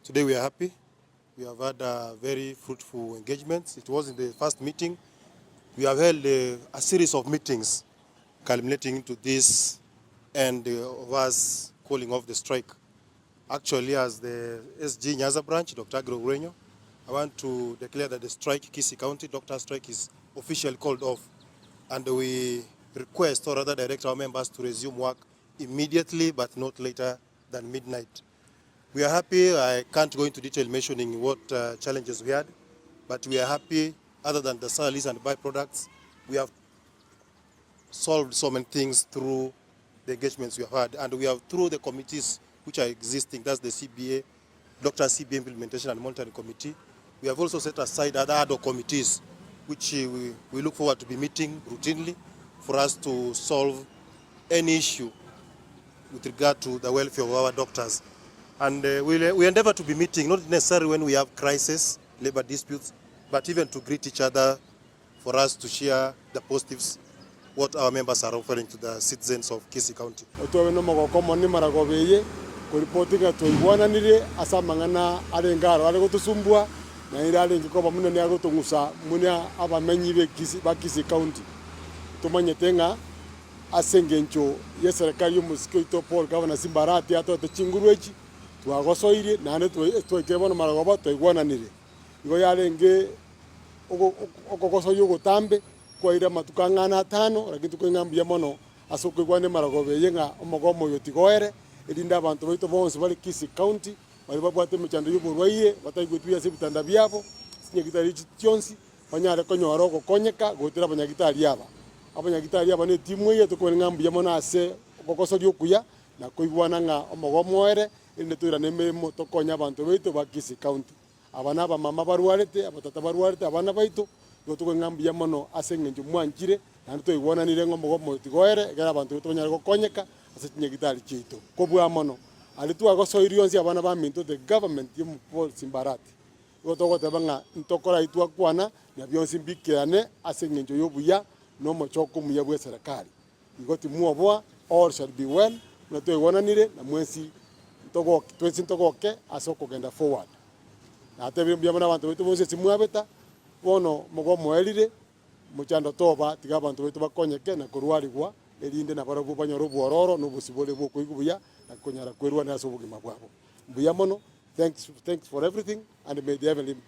Today we are happy. We have had a very fruitful engagements. It was in the first meeting. We have held a series of meetings culminating into this end of us calling off the strike. Actually, as the SG Nyanza branch, Dr. Aggrey Ogwenyo, I want to declare that the strike, Kisii County doctor strike is officially called off. And we request or rather direct our members to resume work immediately but not later than midnight. We are happy. I can't go into detail mentioning what challenges we had, but we are happy. Other than the salaries and byproducts, we have solved so many things through the engagements we have had, and we have through the committees which are existing, that's the CBA, Dr. CBA Implementation and Monitoring Committee. We have also set aside other ad hoc committees, which we look forward to be meeting routinely for us to solve any issue with regard to the welfare of our doctors. And we endeavor to be meeting, not necessarily when we have crisis, labor disputes, but even to greet each other for us to share the positives what our members are offering to the citizens of Kisii County. Twabe nomogoko omonene maragoba eye, koripoti ng'a twaigwananire ase amang'ana arenge aro are gotosumbua, naende arenge koba buna nigo agotong'usa buna abamenyi ba Kisii County. Tomanyete ng'a ase engencho y'eserekari y'omosike oito Paul Gavana Simba Arati atoete chinguru echi, twagosoirie naende twaikire bono maragoba twaigwananire. Igo yarenge okogosoria ogotambe kwaire amatuko ang'ana atano, lakini tokoing'a mbuya mono ase okoigwana emaragoba eye ng'a omogomo oyo tiga oere, erinde abanto baito bonsi bare Kisii County, baria babwate emechando y'oborwaire, bataigweti buya ase ebitanda biabo, ase chinyagitari echi chionsi, banyare konyora ogokonyeka goetera abanyagitari aba. Abanyagitari aba na etimu eye tokobaira ng'a mbuya mono ase okogosoria okuya, na koigwana ng'a omogomo oere, erinde toirane emeremo tokonye abanto baito ba Kisii County. Aba nabamama barwarete, abatata barwarete, abana baito, igo tokoing'a mbuya mono ase engencho mwanchire, naende twaigwananire ng'a omogomo oyo tiga oere, ekero abanto baito banyare gokonyeka ase chinyagitari chiaito. Kobua mono, aria twagosoirie onsi abana baminto the government y'omo Simba Arati, igo togoteba ng'a ntokore ayio twakwana, na bionsi mbikerane ase engencho y'obuya na omochoko omuya bw'eserekari. Igo timwoboa, all shall be well, buna twaigwananire na mwensi ntogoke, twensi ntogoke ase okogenda forward. Natebire mbuya mono abanto baito bonsi ase mwabeta, bono mogomoerire, mochando toba, tiga abanto baito bakonyeke na korwarigwa, erinde nabarabwo banyore obwororo na obosibore bw'okoigwa buya na konyara kwerwanera ase obogima bwabo. Mbuya mono, thanks, thanks for everything and may the heavenly.